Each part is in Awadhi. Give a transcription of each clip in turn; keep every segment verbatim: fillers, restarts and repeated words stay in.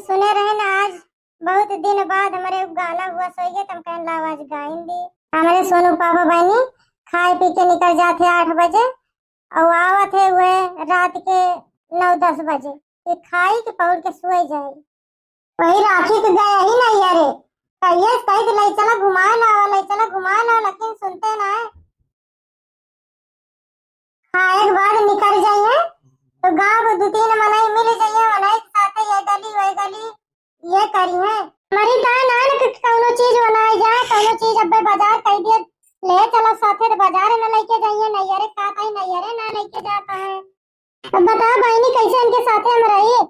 सुने रहे ना, आज बहुत दिन बाद हमरे गाना हुआ सोइगे, त हम कहन लाओ आज गाइन दी। हमरे सोनू पापा बहिनी खाए पी के निकल जात है आठ बजे, और आवत है वह रात के नौ दस बजे। ये खाई के पौड़ के सोए जाए। वही राखी के गए ही नहीं, अरे कहिए कही तो ले चला घुमाए लाओ, ले चला घुमाए लाओ, लेकिन सुनते ना है। खाए के बाद निकल जाइए तो गाँव के दो तीन मनई मिल जाइए, मनई के साथे ये गली वही गली ये करी है। हमारी दान आन के कौनो चीज बनाए जाए, कौनो चीज अब्बे बाजार कह दिए, ले चला साथे तो बाजार न लेके जाइए, नैहरे का भाई नैहरे ना लेके जाता है। अब बताओ बहिनी, कैसे इनके साथे हम रही?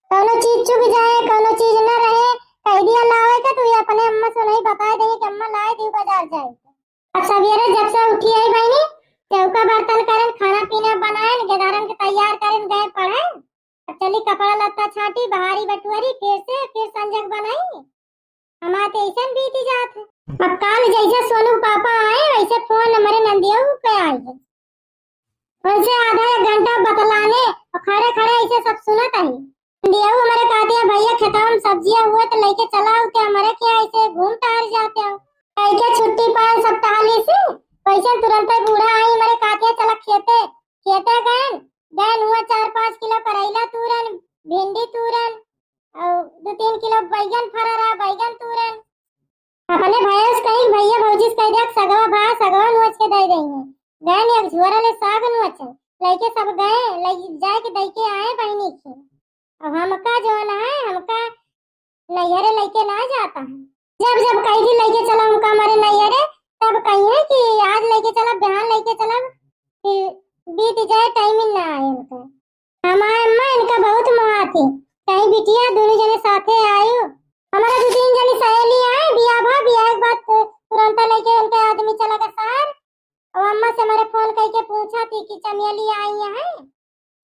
कौनो चीज चुक जाए, कौनो चीज न रहे, कह दिया लावे के, तू ये अपने अम्मा से नहीं बता देंगे कि अम्मा लाए दी बाजार जाए। अब सवेरे जब से उठी आई बहिनी, चौका बर्तन करन, खाना पीना बनाएन, गेदारन के तैयार करन, गए पढ़े। अब चली कपड़ा लत्ता छाटी, बहारी बटुअरी, फिर से, फिर संजग बनाई। हमार तो ऐसन बीती जात है। अब काल जैसे सोनू पापा आए, वैसे फोन हमारे नंदिया पे आए है। उनसे आधा एक घंटा बतलाने और खड़े खड़े ऐसे सब सुनत आई। नंदिया हमारे कहते हैं, "भैया खेतवा में सब्जियां हुए तो लेके चला आओ, क्या हमारे क्या ऐसे घूम टहर जाते हो?" कह के छुट्टी पाए सब टहली से, वैसे तुरंत बूढ़ा आई हमारे कहते हैं, "चला खेते।" खेते गए, गए हुआ चार पाँच किलो करैला तूरन, भिंडी तूरन, और दो तीन किलो बैगन फरा रहा, बैगन तूरन। अपने भैया से कही, भैया भौजी से कह दे, सगवा भा, सगवा नोच के दे देंगे। गए ने एक झोरा ले साग नोच, लेके सब गए, ले जाए के दे के आए बहिनी के। अब हमका जो है ना है, हमका नैहरे लेके ना जाता है। जब जब कही थी लेके चला हमका हमारे नैहरे, तब कही है कि आज लेके चला, बिहान लेके चला, फिर बीत जाए, टाइम ही ना आए उनका। हमार अम्मा इनका बहुत मोहाती। कहीं बिटिया दोनों जने साथे आयु। हमारा दो तीन जनी सहेली आए, बियाह भा, बियाह के बाद तु-, तुरंत लेके उनके आदमी चला गया शहर। और अम्मा से हमारे फोन करके पूछा थी कि चमेली आई है,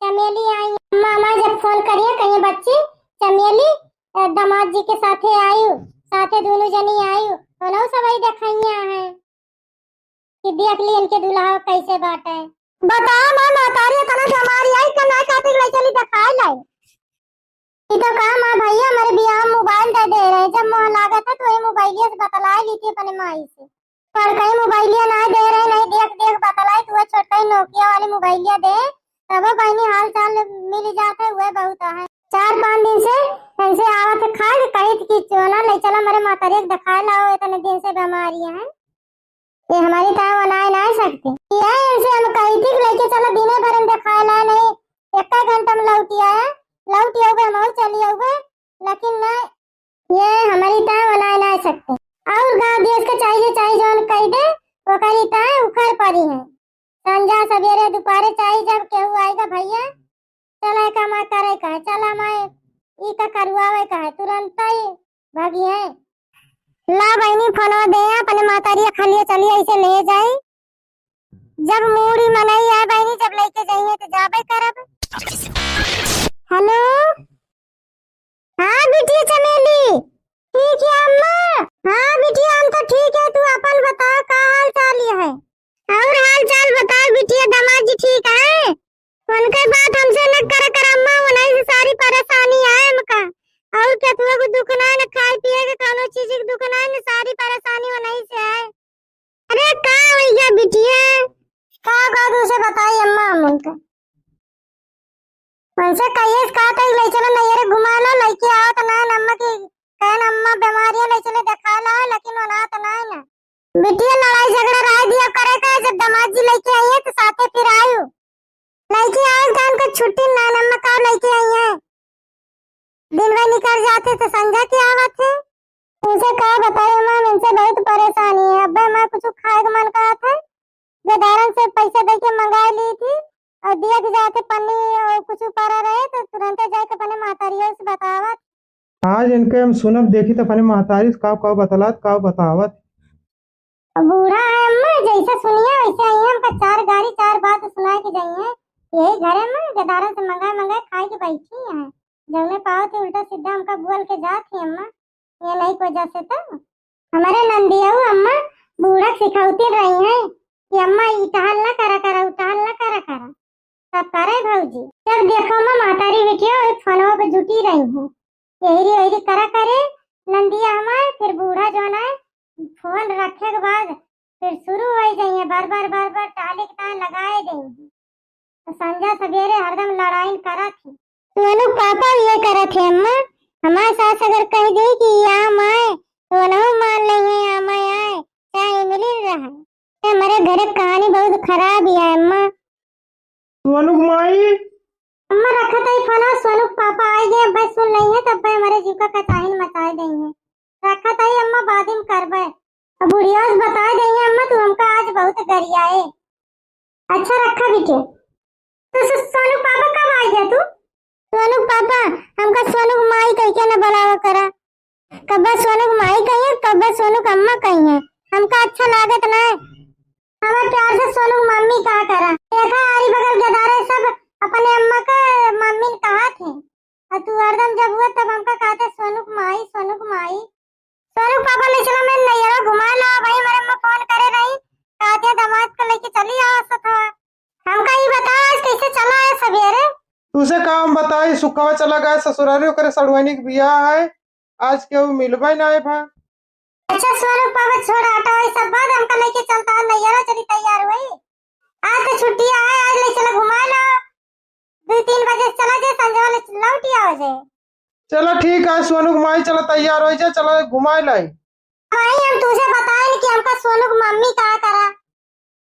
चमेली आई। अम्मा, अम्मा जब फोन करिए कहिए, "बच्ची, चमेली, अ, दामाद जी के साथे आयु, साथे दोनों जनी आयु, उन्हों सब ही देखाइया है।" कि देख ली इनके दुल्हा कैसे बाटे। बताओ ना महतारी, इतना जमारी आई, कना खातिर ले चली देखाए लाई। ई तो कहा, "माँ भैया, हमारे बियाह में मोबाइल दे दे रहे, जब मोह लागत है तो ये मोबाइलिया से बतलाए ली थी अपने माई से।" पर कहीं मोबाइलिया ना दे रहे, नहीं देख देख बतलाई, तू छोटका ही नोकिया वाली मोबाइलिया दे, तबो बहिनी हाल चाल मिल जात है, वह बहुत है। चार पाँच दिन से इनसे आवत है, खाए के कही थी कि चोना ले चला हमारे महतारी के देखाए लाओ, इतने दिन से बीमारी है। ये हमारी ताव अनाए ना सकते। ये इनसे हम कही थी कि लेके चलो, दिने भर हम देखाए लाए नहीं, एक घंटा में लौटी आया, लौटी आउबे हम और चली आउबे, लेकिन ना, ये हमारी ताव अनाए ना सकते। और गाँव देश के चाहिए, चाहिए जौन कह दे, वो करी ताव उखड़ पड़ी है। संझा सवेरे दोपहरे चाहिए, जब केहू आएगा भैया, चला कमा करे का है, चला माए ई का करुआवे का है, तुरंत ही भागी है। ला बहिनी, फोनवा दे, अपने महतारी खलिया चलिए, ऐसे ले जाई। जब मूड़ी मनई है बहिनी, जब लेके जाइए तो जाबे करब। हेलो, हाँ बिटिया चमेली, ठीक है अम्मा। हाँ बिटिया, हम तो ठीक है, तू अपन बताओ, का हाल चाल है? और हाल चाल बताओ बिटिया, दामाद जी ठीक है? उनके बात हमसे न कर कर अम्मा, उन्हीं से सारी परेशानी है हमका। और केतुआ को दुख ना है, न खाए पिए के कौनो चीज के दुख ना है, न सारी परेशानी उन्हीं से है। अरे का हो गया बिटिया? का बात उसे बताई अम्मा हम उनका? उनसे कहिए का तो ले चलो नैहरे घुमा लो, लेके आओ तो ना अम्मा की कहन अम्मा बीमारियां ले चले देखा ला, लेकिन वो ना तो ना है ना। बिटिया लड़ाई झगड़ा रह दिया करे का, जब दामाद जी लेके आई है तो साथे फिर आयु। लड़की आए जान के छुट्टी ना नम्मा का लड़की आई है। दिन भर निकल जाते तो संझा के आवत है। इनसे का बताए अम्मा, इनसे बहुत परेशानी है। अब्बे मैं कुछ खाए के मन कहा था, गदारन से पैसा दे के मंगा ली थी और दिया के जाते पन्नी और कुछ पड़ा रहे तो तुरंत जाके अपने महतारियों से बतावत। आज इनके हम सुनब, देखी तो अपने महतारी से का का बतलात, का बतावत। बूढ़ा है अम्मा, जैसे सुनिए वैसे आई है। हमका चार गारी चार बात सुनाए के जाई है। यही घरे में गदारन से मंगाए मंगाए खाए के बैठी है। जौने पावत है उल्टा सीधा हमका बोल के जात है अम्मा, ये नहीं को वजह से तो। हमारे नंदिया अम्मा बूढ़ा सिखौती रही है कि अम्मा ई टहल ना करा करा, उ टहल ना करा करा। सब करे भौजी। जब देखो अम्मा महतारी बिटिया वही फोनवा पे जुटी रही है। एहरी ओहरी करा करे नंदिया हमार, फिर बूढ़ा जौन है, फोन रखे के बाद फिर शुरू होइ जइहें, बार बार बार बार टाली के तान लगाए देइहें। तो संझा सबेरे हरदम लड़ाई करत ही। सोनू के पापा भी ये करत है अम्मा, हमार सास अगर कह दे कि आम आए तो उनहु मान लेइहें आम आए, चाहे इमली रहे। हमरे घरे कहानी बहुत खराब ही है अम्मा। सोनू के माई। अम्मा रखत ही फोन, सोनू के पापा आइ गए, अब्बे सुन लेइहें, तब्बे हमरे जीव का कचाहिन मचाए देइहें। रखत ही अम्मा, बाद में करबे। अब बुढ़िया से बताए देइहें अम्मा, तू हमका आज बहुत गरियाए। अच्छा रखा बिटिया। तो सो-, सोनू के पापा कब आइ गए तू? सोनू के पापा, हमका सोनू के माई कह के न बुलावा करा। कब्बे सोनू के माई कहिहें, कब्बे सोनू के अम्मा कहिहें, हमका अच्छा लागत ना है। हमार प्यार से सोनू के मम्मी कहा करा। देखा, आरी बगल गदारे सब अपने अम्मा के मम्मी न कहत हैं, और तू हरदम जब हुआ तब हमका कहते सोनू के माई, सोनू के माई। सोनू के पापा ले चला, मैं नैहरा घुमा ला भाई, हमारे अम्मा फोन करे रही, कहते हैं दामाद को लेके चली आओ सथवा। हमका ई बताओ आज कैसे चला है सबेरे? तुसे का हम बताई, सुखवा चला गए ससुरारी, ओकरे सड़ुआनी के बियाह है, आज केहू मिलबे ना आए भा। अच्छा सोनू पापा छोड़ हटा, वही सब बात, हमका लेके चलता है नैहरा, चली तैयार हुई। आज तो छुट्टी है, आज ले चला घुमा लो, दो तीन बजे से चला जाए, संझा ले लौट आओ जाए। चला ठीक है सोनू के माई, चला तैयार होइ जा, चला घुमाए लाई। माई हम तुझे बताए कि हमका सोनू के मम्मी का करा,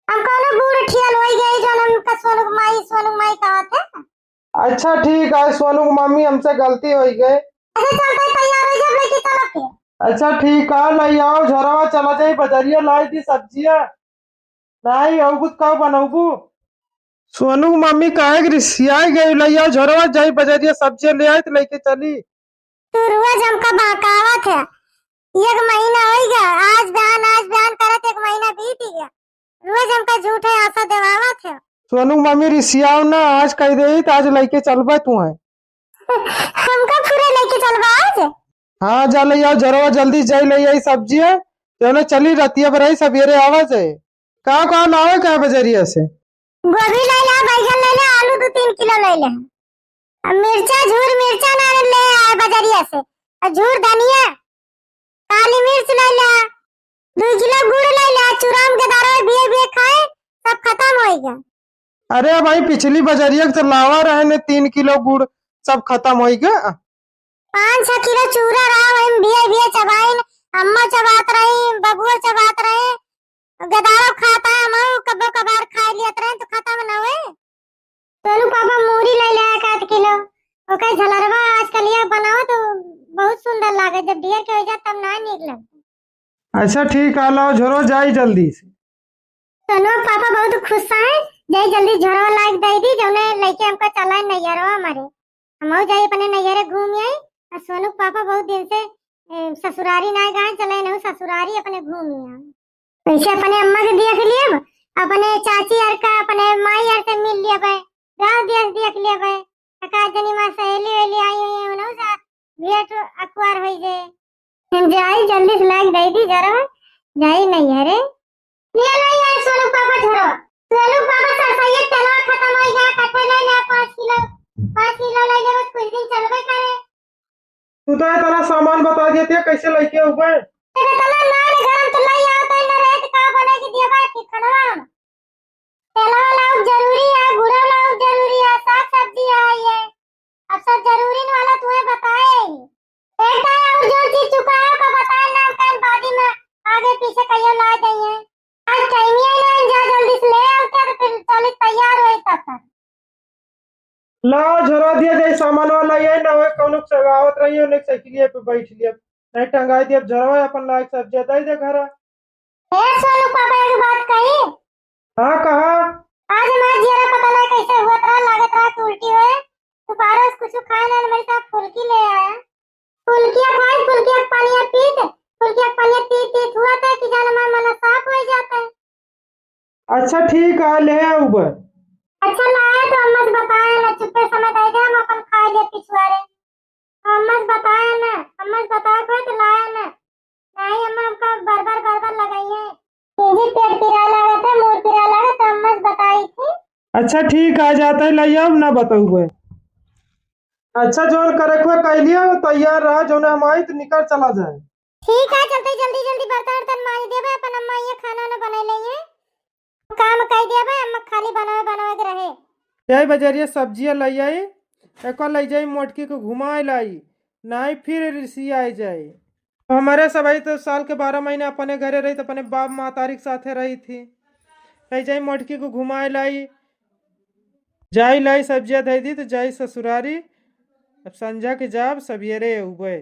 हम कौनो बूढ़ ठियल होइ गई जो हमका सोनू के माई, सोनू के माई कहत है। अच्छा ठीक है, सोनू के मम्मी हमसे गलती होइ गई। अच्छा चलते तैयार होइ जा, लेके चलो फिर। अच्छा ठीक है, लाई आओ झोरवा, चला जाई बजरिया, लाई दी सब्जिया। नाई अउबू त का बनउबू? सोनू के मम्मी काहे के रिसियाई गई, लाई आओ झोरवा, जाई बजरिया सब्जिया ले आई त लेके चली। तू रोज हमका बहकावत है, एक महीना होइ गया, आज बयान आज बयान करत एक महीना बीत गया, रोज हमका झूठे आशा देवावत है। सोनू के मम्मी रिसियाओ ना, आज कह दे त आज लेके चलबे तू है। हमका पूरा लेके चलबा आज? हाँ जा ले आओ झोरवा, जल्दी जाई ले आई सब्जिया, जौने चली रतिया भर आई सबेरे आवा जाए। का का लावे का बजरिया से? गोभी ले ला, बैगन ले ला, आलू दो तीन किलो ले ला। अब मिर्चा, झूर मिर्चा ना ले आए बजरिया से। और झूर धनिया, काली मिर्च ले ला, दो किलो गुड़ ले ला, चूराम के दारा बिये बिये खाए, सब खतम होइ गया। अरे भाई, पिछली बजरिया के तो लावा रहे ने तीन किलो गुड़, सब खतम होइ गया। पाँच छह किलो चूरा रहा, वही में बिये बिये चबाइन, अम्मा चबात रही, बबुआ चबात रहे, गदारो खाता है, हम कब्बो कबार खाए लियत रहे तो खतम न होए। सोनू पापा मूरी ले ले एक आध किलो, ओकर झलरवा आजकल ये बनाओ तो बहुत सुंदर लागे, जब ढेर के होइ जात तब ना नीक लगता। अच्छा ठीक है, लाओ झोरो जाई जल्दी से। सोनू पापा बहुत खुश हैं, जाई जल्दी झोरो लाइक दे दी, जौने लेके हमका चला नैहरवा हमारे, हम जाई अपने नैहरे घूम आई। और सोनू पापा बहुत दिन से ए, ससुरारी ना गए, चले नहु ससुरारी अपने घूम आई। वैसे अपने अम्मा के देख लियब, अपने चाची अर का, अपने माई अर से मिल लियब, गाँव देश देख लियब, एकाध जनी माँ सहेली वेली आई हुई है, उन्हों से भेंट अखबार होइ जाए। हम जाई जल्दी से लाइक दे दी जरा, जाई नैहरे। ले लाई आई सोनू पापा झोरो, सोनू पापा सरसैया तेलवा खतम होइ गया, कट्ठे ले ले पाँच किलो, पाँच किलो ले ले, बस कुछ दिन चलबे करे। तू तो इतना सामान बता देती है, कैसे लेके आऊबे? तेरे तला नान गरम तो लाई आवत है, ना रहे तो का बने की दिया भाई खनवा। तेलवा लाउब जरूरी है, गुड़ा लाउब जरूरी है, साग सब्जी है ये। अब सब जरूरी वाला तुम्हें बताए। एक दाई और जो चीज चुका है, ओका बताए ना, हम कल बादी में आगे पीछे कहियो ला जाइए। आज टाइम ही ना, जा जल्दी से ले आओ, क्या तो फिर चली तैयार होई तब तक। लाओ, झोरा दिया जाए, सामान वाला ये ना होए, कौनो से आवत रही हो, नहीं साइकिलिए पे बैठ लिया, नहीं टंगाई दिया, झोरवा अपन लायक सब्जिया दे दे घरा। ए सोनू पापा, एक बात कही। हाँ, कहा। आज हमार जियरा पता नहीं कैसे हुआ, तोरा लागत रहा कि उल्टी होए, दोपहर से कुछ खाए ना, मेरे साथ फुल्की ले आया। फुल्किया खाए, फुल्किया के पानिया पीत, फुल्किया के पानिया पीत पीत हुआ था कि जान हमार मन साफ हो जाता है। अच्छा ठीक है, ले आऊबे। अच्छा लाए तो अम्मा से बताए ना, चुप्पे समय दे दे, हम अपन खा ले पिछुआरे। अम्मा से बताए ना, अम्मा से बताए कोई तो लाए ना। नहीं अम्मा, हमका बरबर बरबर लगाई है। तुझे पेट पिरा लागत है, मुंह पिरा लागत, तो अम्मा से बताई थी। अच्छा ठीक है, जाता है, ले आओ ना, बताऊबे। अच्छा, जौन करे के हुए कइ लिया, तैयार रहा, जौन हम आई तो निकल चला जाए। ठीक है, चलते जल्दी जल्दी बर्तन उर्तन माज देबे, अपन अम्मा ये खाना ना बनाए लेइए, काम कइ देबे, अम्मा खाली बनावे बनावे के रहे। जाई बजरिया सब्जिया लइ आई, एको लइ जाई मोटकी को घुमाए लाई, नाई फिर रिसियाए जाई। हमारे सबही तो साल के बारह महीने अपने घरे रही, तो अपने बाप महतारी के साथे रही थी। लइ जाई मोटकी को घुमाए लाई, जाई लाई सब्जिया धइ दी, तो जाई ससुरारी। अब संझा के जाब, सबियरे उबे।